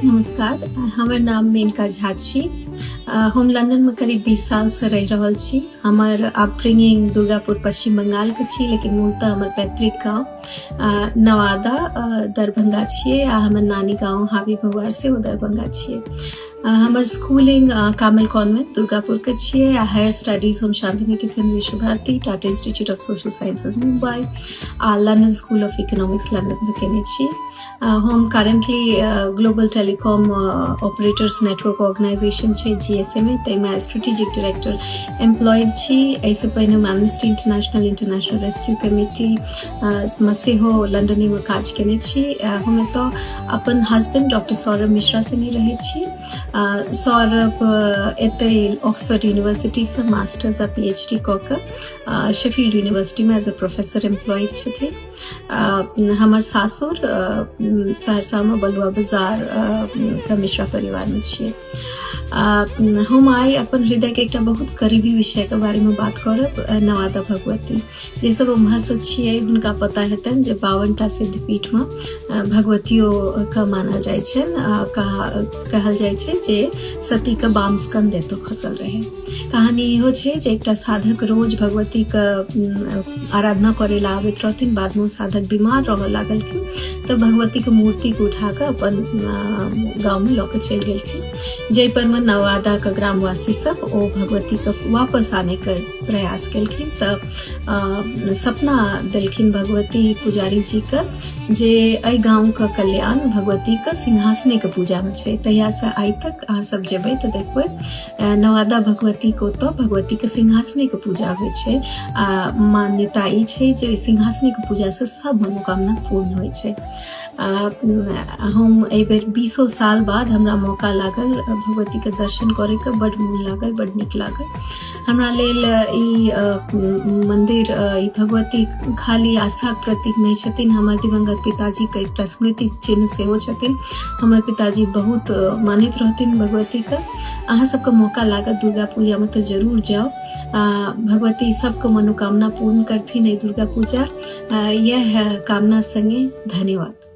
नमस्कार, हमर नाम मेनका झा छी। हम लंदनमे करीब 20 सालसँ रहि रहल छी। हमर अपब्रिंगिंग दुर्गापुर पश्चिम बंगालके छी, लेकिन मूलतः हमर पैतृक गाँव नवादा दरभंगा छियै आ हमर नानी गाँव हावी भगवार सेहो दरभंगा छियै। हमर स्कूलिंग कामल कॉन्वेंट दुर्गापुरके छियै आ हायर स्टडीज हम Shanti Niketan Vishwa Bharati, Tata Institute of Social Sciences Mumbai आ लंदन स्कूल ऑफ इकोनॉमिक्स लंदनसँ केने छी। हम currently global telecom operators network organisation छै जीएसएमए, ताहिमे स्ट्रेटेजिक डायरेक्टर एम्प्लॉयड छी। एहिसँ पहिने हम amnesty international, international rescue committee मे सेहो लंडनेमे काज केने छी। हम एतऽ अपन हस्बैंड डॉक्टर सौरभ मिश्रा संगे रहै छी। सौरभ एतै ऑक्सफोर्ड यूनिवर्सिटीसँ मास्टर्स आ पीएचडी कऽ कऽ शेफील्ड यूनिवर्सिटीमे एज अ प्रोफेसर एम्प्लॉयड छथिन। हमर सासुर सहरसामे बलुआ बाजार के मिश्रा परिवारमे छियै। हम आइ अपन हृदयके एकटा बहुत करीबी विषयके बारेमे बात करब, नवादा भगवती। जे सब उम्हरसँ छियै हुनका पता हेतनि जे 52टा सिद्धपीठमे भगवतियोके मानल जाइ छनि। कहल जाइ छै जे सतीके बाम स्कंद एतऽ खसल रहै। कहानी इहो छै जे एकटा साधक रोज भगवतीके आराधना करै लए आबैत रहथिन। बादमे ओ साधक बीमार रहऽ लागलखिन तऽ भगवतीके मूर्तिके उठा कऽ अपन गाँवमे लऽ कऽ चलि गेलखिन, जाहि परमे नवादाके ग्रामवासी सब ओ भगवतीके वापस आनैके प्रयास केलखिन तऽ सपना देलखिन भगवती पुजारी जीके जे एहि गाँवके कल्याण भगवतीके सिंहासनेके पूजामे छै। तहियासँ आइ तक अहाँ सब जेबै तऽ देखबै नवादा भगवतीके ओतऽ भगवतीके सिंहासनेके पूजा होइ छै आ मान्यता ई छै जे सिंहासनेके पूजासँ सब मनोकामना पूर्ण होइ छै। हम एहिबेर 20 साल बाद हमरा मौका लागल भगवतीके दर्शन करैके, बड्ड मोन लागल, बड्ड नीक लागल। हमरा लेल ई मन्दिर, ई भगवती खाली आस्थाके प्रतीक नहि छथिन, हमर दिवंगत पिताजीके एकटा स्मृति चिन्ह सेहो छथिन। हमर पिताजी बहुत मानैत रहथिन भगवतीके। अहाँ सबके मौका लागत दुर्गा पूजामे तऽ जरूर जाउ। भगवती सबके मनोकामना पूर्ण करथिन एहि दुर्गा पूजा, यह कामना संगे धन्यवाद।